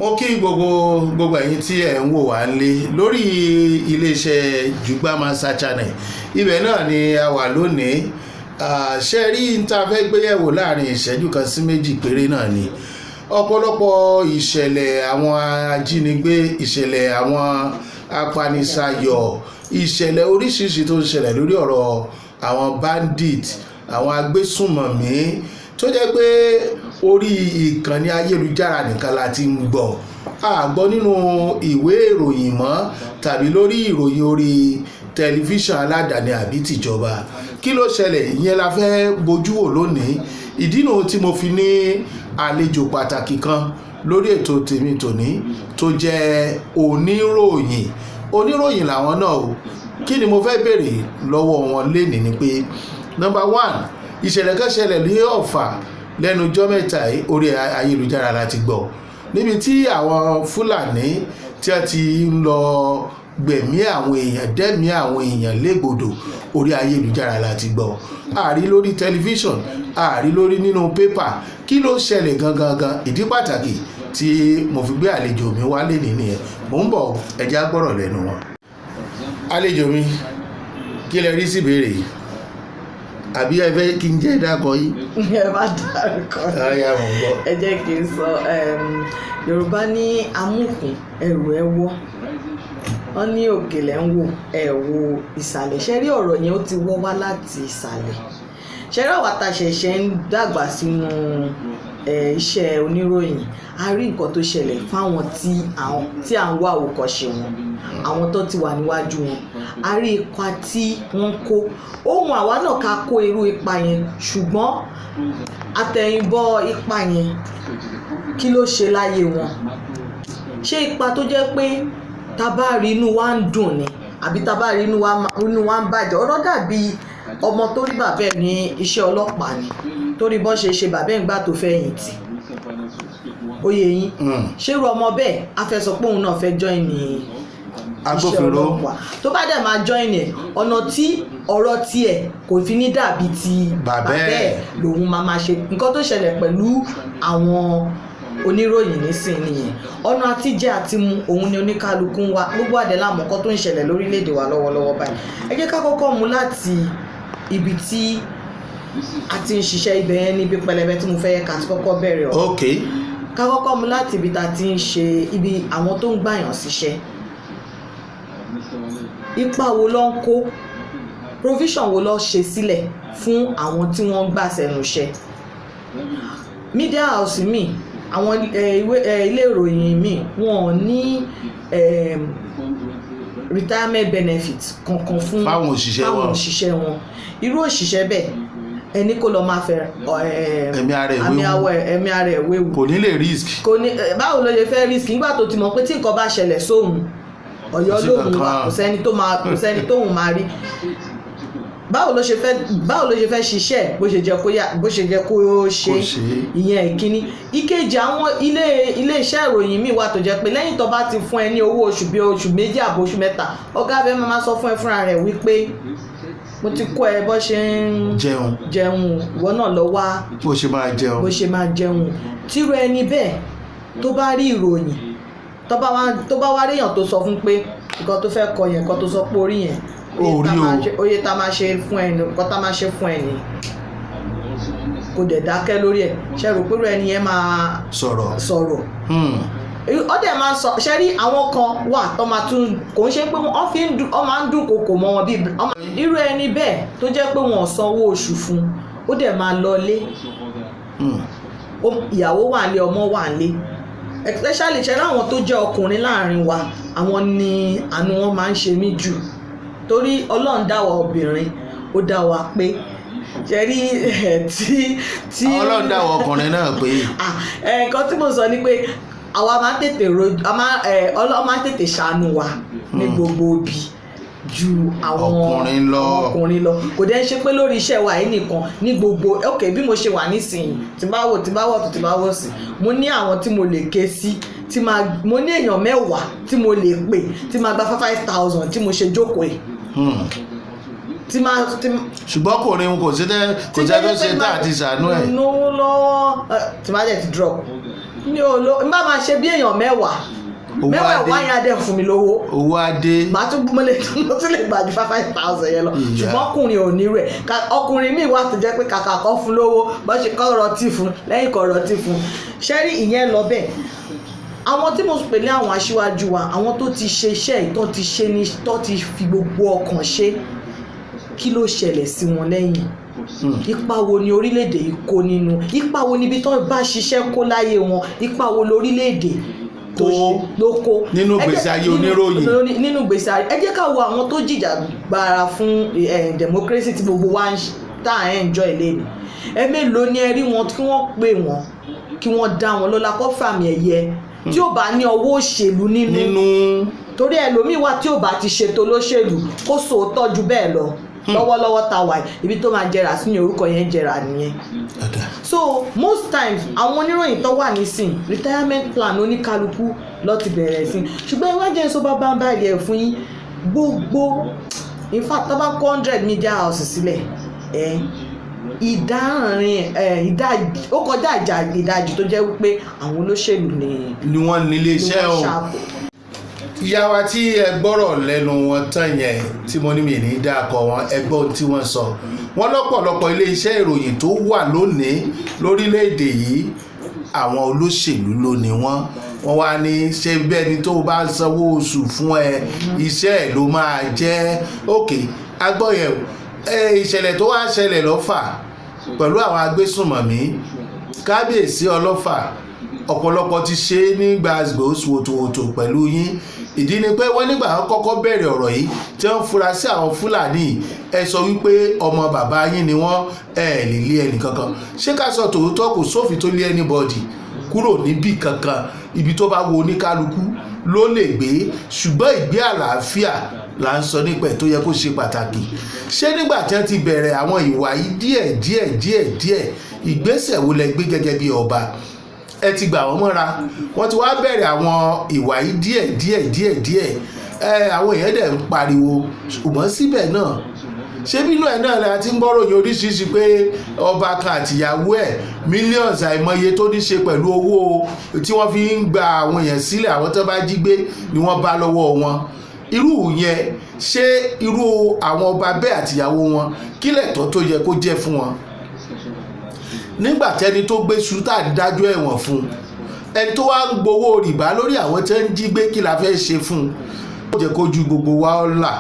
Mo kí gbogbo ẹ̀yin tí ẹ̀ ń wò wá lé lórí iléeṣẹ́ Jùgbà Master Channel. Ibẹ̀ náà ni a wà lónìí. Ṣe rí n tá a fẹ́ gbéyẹ̀wò láàrin ìṣẹ́jú kan sí méjì péré náà ni ọ̀pọ̀lọpọ̀ ìṣẹ̀lẹ̀ àwọn ajínigbé, ìṣẹ̀lẹ̀ àwọn apanisayọ̀, ìṣẹ̀lẹ̀ oríṣiríṣi tó ń ṣẹlẹ̀ lórí ọ̀rọ̀ àwọn bandit, àwọn agbésùnmọ̀mí, tó jẹ́ pé orí ìkànnì ayélujára nìkan la ti ń gbọ́, a gbọ́ nínú ìwé ìròyìn mọ́ tàbí lórí ìròyìn orí tẹlifíṣàn aládàáni àbí tìjọba. Kí ló ṣẹlẹ̀? Ìyẹn la fẹ́ bójú wò lónìí. Ìdí nu tí mo fi ní àlejò pàtàkì kan lórí ètò tèmi tòní tó jẹ́ oníròyìn. Oníròyìn làwọn náà o. Kí ni mo fẹ́ béèrè lọ́wọ́ wọn lénìí ni pé, number one, ìṣẹ̀lẹ̀ kan ṣẹlẹ̀ ní Ọ̀fà lẹ́nu ọjọ́ mẹ́ta yìí. Orí ayélujára la ti gbọ́ níbi tí àwọn Fúlàní tí wọ́n ti ń lọ gbẹ̀mí àwọn èèyàn, dẹ́mí àwọn èèyàn légbodò. Orí ayélujára la ti gbọ́, àrí lórí tẹlifíṣàn, àrí lórí nínú pépà. Kí ló ṣẹlẹ̀ gangan gan? Ìdí pàtàkì tí mo fi gbé àlejò mi wálé nìyẹn. Mò ń bọ̀, ẹ jẹ́ á gbọ́rọ̀ lẹ́nu wọn. Àlejò mi, kí lẹ rí sí ìbéèrè yìí? Àbí ẹ fẹ́ kí n jẹ́ dákọ yín? Ẹ má dárúkọ. Ọ̀ya, mò ń gbọ́. Ẹ jẹ́ kí n sọ. Yorùbá ní amúkùn ẹrù ẹ wọ́, wọ́n ní òkèlè ń wò, ẹ wo ìsàlẹ̀. Ṣe rí ọ̀rọ̀ yẹn, ó ti wọ́ wá láti ìsàlẹ̀. Ṣe rí àwa tá a ṣẹ̀ṣẹ̀ ń dàgbà sínú iṣẹ́ oníròyìn, a rí nǹkan tó ṣẹlẹ̀ fáwọn tí à ń wá àwòkọ́ṣe wọn, àwọn tó ti wà níwájú wọn. A rí ipa tí wọ́n kó. Ohun àwa náà ká kó irú ipa yẹn, ṣùgbọ́n àtẹ̀yìnbọ̀ ipa yẹn, kí ló ṣe láyé wọn? Ṣé ipa tó jẹ́ pé tá bá rí, inú wa ń dùn ni, àbí tá bá rí, inú wa ń bàjẹ́? Ọ̀rọ̀ dàbí ọmọ tó rí bàbá ẹ̀ ní iṣẹ́ ọlọ́pàá ni, torí bọ́n ṣe ṣe bàbá ẹ̀ ńgbà tó fẹ̀yìntì. Ó yé yín? Ṣé irú ọmọ bẹ́ẹ̀ á fẹ́ sọ pé òun náà fẹ́ join ní iṣẹ́ agbófinró? ọlọ́pàá? Tó bá dẹ̀ máa join ẹ̀, ọ̀nà tí ọ̀rọ̀ tiẹ̀ kò fi ní dàbí ti bàbá ẹ̀ lòun máa ṣe. Nǹkan tó ṣẹlẹ̀ pẹ̀lú àwọn oníròyìn nísìnyí nìyẹn. Ọ̀nà àtijẹ àti mu òun ni oníkálukú ń wá. Gbogbo àdé láàmú nǹkan tó ń ṣẹlẹ̀ lórílẹ̀‐èdè wa lọ́wọ́lọ́wọ́ báyìí. Ẹ jẹ́ ká kọ́kọ́ mú láti ibi tí a ti ń ṣiṣẹ́. Ibẹ̀ yẹn níbi pẹlẹbẹ tí mo fẹ́ ká ti kọ́kọ́ bẹ̀rẹ̀ ọ̀rọ̀. Ká kọ́kọ́ mú láti ibi tá a ti ń ṣe, ibi àwọn tó ń gbàyàn síṣẹ́. Ipa wo ló ń kó? Provision wo ló ṣe sílẹ̀ fún àwọn tí wọ́n ń gbà sẹ́nu iṣẹ́? Media house mi, àwọn ìwé ilé ìròyìn mi, wọn ò ní retirement benefit kankan fún fáwọn òṣìṣẹ́ fáwọn wọn. òṣìṣẹ́ wọn. Irú òṣìṣẹ́ bẹ́ẹ̀, ẹni kó lọ máa fẹ́ ẹ̀mí ara ẹ̀ àmì wéwu. Àwọ̀ ẹ̀mí ara ẹ̀ wéwu. Kò ní lè risk. Kò ní. Báwo ló ṣe fẹ́ risk nígbà tó ti mọ̀ pé tí nǹkan bá ṣẹlẹ̀ sóhun, Ọ̀yọ́ Kò sí lóhun wà, kankan. kò sẹ́ni tóhun máa rí? Báwo ló ṣe fẹ́ ṣiṣẹ́ bó ṣe jẹ́ kó yá, bó ṣe jẹ́ kó ṣe? Kó ṣe. Ìyẹn ìkíní. Ìkejì, àwọn ilé iṣẹ́ ìròyìn míì wà tó jẹ́ pé lẹ́yìn tó bá ti fún ẹ ní owó oṣù bíi oṣù 2 àbò oṣù 3, ọ̀gá abẹ́ máa sọ fún ẹ fúnra rẹ̀ wípé mo ti kọ́ ẹ bó ṣe ń jẹun, jẹun, ìwọ náà lọ wá bó ṣe máa jẹun. Bó ṣe máa jẹun. Tírú ẹni bẹ́ẹ̀ tó bá rí ìròyìn, tó bá wá ríyàn tó sọ fún pé nǹkan tó fẹ́ kọ yẹn, nǹkan tó sọ pé orí yẹn, Ó rí o. oye tá máa ṣe fún ẹni, nǹkan tá máa ṣe fún ẹni, kò dẹ̀ dákẹ́ lórí ẹ̀, ṣe rò pé irú ẹni yẹn máa sọ̀rọ̀? Sọ̀rọ̀. Ó dẹ̀ máa ń sọ. Ṣe rí àwọn kan wà tó máa tún, kò ń ṣe pé wọ́n fi ń dùn, wọ́n máa ń dùn kòkò mọ́ wọn bíi irú ẹni bẹ́ẹ̀ tó jẹ́ pé wọ́n ò sanwó oṣù fún un, ó dẹ̀ máa lọ lé. Ìyàwó wà nílé, ọmọ wà nílé. Especially, ṣe rí àwọn tó jẹ́ ọkùnrin láàrin wa, àwọn ni àánú wọn máa ń ṣe mí jù, torí Ọlọ́run dá wa obìnrin, ó dá wa pé ṣe rí tí Ọlọ́run dá àwọn ọkùnrin náà pé Ah, nǹkan tí mo sọ ni pé àwa máa ń tètè ro, a máa Ọlọ́run máa ń tètè ṣàánú wa ní gbogbo òbí ju àwọn ọkùnrin lọ. Àwọn ọkùnrin lọ. Kò dẹ́ ṣe pé lórí iṣẹ́ wa yìí nìkan, ní gbogbo. Ok, bí mo ṣe wà nísìnyí, tí bá wò, tí bá wọ̀, tí bá wọ̀ sí, mo ní àwọn tí mo lè ké sí, tí máa, mo ní èèyàn 10 tí mo lè pè, tí máa gba 5,000 tí mo ṣe jókòó yìí, tí máa tí Ṣùgbọ́n kò ní kò sí tẹ́ kò sẹ́ tó ṣe tá àti ṣàánú ẹ̀. Náwó lọ́wọ́, tí máa dẹ̀ ti drop. Mi ò lo n bá máa ṣe bí èèyàn 10, Owó mẹ́wàá á dé. wá yẹn á dẹ̀ fún mi lówó. Owó á dé. Màá tún mo lè mo tún lè gbà ju 5,000 yẹn lọ. Ìyá. Ṣùgbọ́n ọkùnrin ò ní rẹ̀. Ọkùnrin míì wà tó jẹ́ pé kàkà kọ́ fún lówó, bó ṣe kọ́ rọtí fún lẹ́yìn kọ́ rọtí fún ṣẹ́rí, ìyẹn lọ bẹ́ẹ̀. Àwọn tí mo pè ní àwọn aṣíwájú wa, àwọn tó ti ṣe iṣẹ́ yìí, tó ti ṣe ní, tó ti fi gbogbo ọkàn ṣe, kí ló ṣẹlẹ̀ sí wọn lẹ́yìn? Ipa wo ni orílẹ̀-èdè yìí kó nínú? Ipa wo níbi tó bá ṣiṣẹ́ kó láyé wọn? Ipa wo lórílẹ̀-èdè tó Kó ṣe ló kó nínú Ẹ jẹ́- ìgbésí ayé oníròyìn. Nínú ìgbésí ayé. Ẹ jẹ́ ká wo àwọn tó jìjà gbara fún democracy tí gbogbo wa ń tá à ń enjoy lẹ́nu. Ẹ mélòó ni ẹ rí wọn kí wọ́n pè wọ́n, kí wọ́n dá wọn lọ́lá, kó fàmì ẹ̀yẹ tí ò bá ní ọwọ́ òṣèlú nínú? Nínú. Torí ẹlòmíì wà tí ò bá ti ṣètò olóṣèlú, kó sòótọ́ ju bẹ́ẹ̀ lọ. Lọ́wọ́lọ́wọ́ ta wà yìí, ibi tó máa jẹrà sí ní orúkọ yẹn jẹrà nìyẹn. Ọ̀dà. So most times, àwọn oníròyìn tó wà nísìn, retirement plan oníkálukú ló ti bẹ̀rẹ̀ sí. Ṣùgbọ́n ẹ wá jẹ́ sọ bá bá ń báyìí ẹ̀ fún yín gbogbo. In fact, tó bá kó 100 media house sílẹ̀, ẹ̀ ìdárin ẹ̀ ìdajì, ó kọjá ìdajì tó jẹ́ wípé àwọn olóṣèlú ni Ni wọ́n ní ilé iṣẹ́ ni wọ́n o. ṣàbò. Ìyá wa tí ẹ gbọ́rọ̀ lẹ́nu wọn tán yẹn, tí mo ní mi ní dákọ̀ wọn, ẹ gbọ́ ohun tí wọ́n sọ. Wọ́n lọ́pọ̀lọpọ̀ ilé iṣẹ́ ìròyìn tó wà lónìí lórílẹ̀‐èdè yìí, àwọn olóṣèlú ló ní wọ́n. Wọ́n wá ní ṣé bẹ́ẹ̀ ni, tó bá ń sanwó oṣù fún ẹ, iṣẹ́ ẹ̀ ló máa jẹ́ òkè agbọ́yẹ̀. Ẹ ìṣẹ̀lẹ̀ tó wá ṣẹlẹ̀ lọ́fà pẹ̀lú àwọn agbésùnmọ̀mí, kábíyèsí ọlọ́fà, ọ̀pọ̀lọpọ̀ ti ṣe é ní gbàgbós wòtòwòtò pẹ̀lú yín. Ìdí ni pé wọ́n nígbà wọn kọ́kọ́ bẹ̀rẹ̀ ọ̀rọ̀ yìí tí wọ́n fura sí àwọn Fúlàní, ẹ sọ wípé ọmọ bàbá yín ni wọ́n, ẹ lè lé ẹnì kankan. Ṣé ká sọ tòótọ́? Kò sófin tó lé anybody kúrò níbì kankan. Ibi tó bá wo oníkálukú ló lè gbé, ṣùgbọ́n ìgbé àlàáfíà là ń sọ nípa ẹ̀ tó yẹ kó ṣe pàtàkì. Ṣé nígbà tí wọ́n ti bẹ̀rẹ̀ àwọn ìwà yìí díẹ̀ díẹ̀ díẹ̀ díẹ̀, ìgbésẹ̀ wo lẹ gbé gẹ́gẹ́ bí ọba? Ẹ ti gbà wọ́n mọ́ra, wọ́n ti wá bẹ̀rẹ̀ àwọn ìwà yìí díẹ̀ díẹ̀ díẹ̀ díẹ̀. Ẹ àwọn èèyàn dẹ̀ ń pariwo, ṣùgbọ́n síbẹ̀ náà, ṣé bínú ẹ̀ náà la ti ń gbọ́ròyìn oríṣiríṣi pé ọba kan àtìyàwó ẹ̀, millions àìmọye tó ní ṣe pẹ̀lú owó tí wọ́n fi ń gba àwọn èèyàn sílẹ̀, àwọn tó bá jí gbé, ni wọ́n bá lọ́wọ́ wọn. Irú yẹn, ṣé irú àwọn ọba bẹ́ẹ̀ àtìyàwó wọn, kí lẹ̀tọ́ tó yẹ kó jẹ́ fún wọn nígbà tẹ́ni tó gbé ṣútà ń dájọ́ ẹ̀wọ̀n fún ẹni tó wá ń gbowó rìbá lórí àwọn tẹ́ ń jí gbé? Kí la fẹ́ ṣe fún un? Ó jẹ́ kójú gbogbo wa ó là.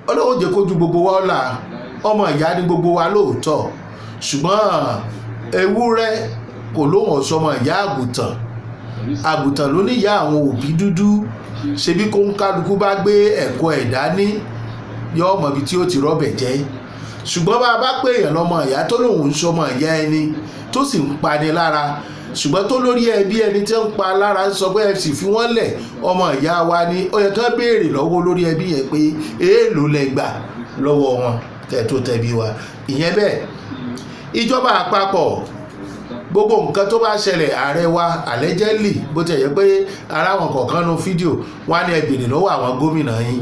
Ọlọ́wọ́ jẹ́ kójú gbogbo wa ó là. Ọmọ ìyá ni gbogbo wa lóòótọ́, ṣùgbọ́n ewúrẹ́ kò lóhùn ọ̀sọ́mọ ìyá àgùntàn, àgùntàn ló níyà àwọn òbí dúdú. Ṣebí kó ń kálukú bá gbé ẹ̀kọ́ ẹ̀ dání, yọ ọmọ ibi tí ó ti rọ́bẹ̀ jẹ́. Ṣùgbọ́n bá a bá pè èèyàn lọ́mọ ìyá, tó lóun ń sọmọ ìyá ẹni, tó sì ń pani lára, ṣùgbọ́n tó lórí ẹbí ẹni tí ń pa lára ń sọ pé ẹ sì fi wọ́n lẹ̀, ọmọ ìyá wa ni, ó yẹ kán béèrè lọ́wọ́ lórí ẹbí yẹn pé èèlò lẹ gbà lọ́wọ́ wọn kẹ́ tó tẹ̀bi wa. Ìyẹn bẹ́ẹ̀. Ìjọba àpapọ̀, gbogbo nǹkan tó bá ṣẹlẹ̀, ààrẹ wa allegedly, bó ti yẹ pé ara wọn kọ̀ọ̀kan nu fídíò wọn á ní ẹ béèrè lọ́wọ́ àwọn gómìnà yín.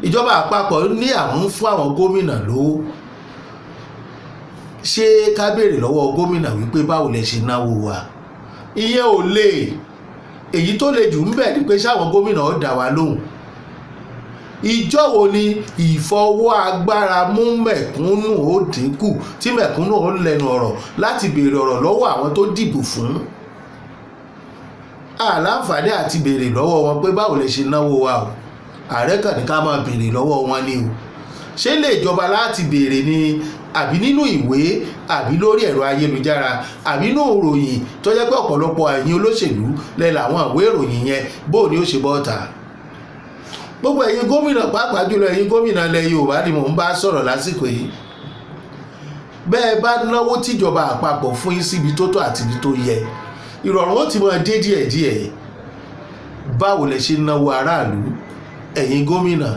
Ìjọba àpapọ̀ ní àwọn ń fún àwọn gómìnà lówó. Ṣé ká béèrè lọ́wọ́ gómìnà wípé báwo lẹ ṣe náwó wa? Ìyẹn ò lè. Èyí tó le jù ń bẹ̀ ni pé sáwọn gómìnà ó dá wa lóhùn? Ìjọ wo ni ìfọwọ́ agbára mú mẹ̀kúnnù ó dínkù, tí mẹ̀kúnnù ó lẹ́nu ọ̀rọ̀ láti béèrè ọ̀rọ̀ lọ́wọ́ àwọn tó dìbò fún? Àláǹfààní àti béèrè lọ́wọ́ wọn pé báwo lẹ ṣe náwó wa o. Ààrẹ kàn ní ká máa béèrè lọ́wọ́ wọn ni o. Ṣé lè jọba láti béèrè ni, àbí nínú ìwé, àbí lórí ẹ̀rọ ayélujára, àbí nínú ìròyìn tó jẹ́ pé ọ̀pọ̀lọpọ̀ ẹ̀yin olóṣèlú lẹ làwọn ìwé ìròyìn yẹn? Bó ni ó ṣe bọ́ ta? Gbogbo ẹ̀yin gómìnà, pàápàá jùlọ ẹ̀yin gómìnà ilẹ̀ Yorùbá ni mò ń bá sọ̀rọ̀ lásìkò yìí. Bẹ́ẹ̀ bá náwó tíjọba àpapọ̀ fún yín síbi tó tọ́ àti ibi tó yẹ, ìrọ̀rùn ó ti máa dé díẹ̀díẹ̀. Báwo lẹ ṣe náwó aráàlú, ẹ̀yin gómìnà?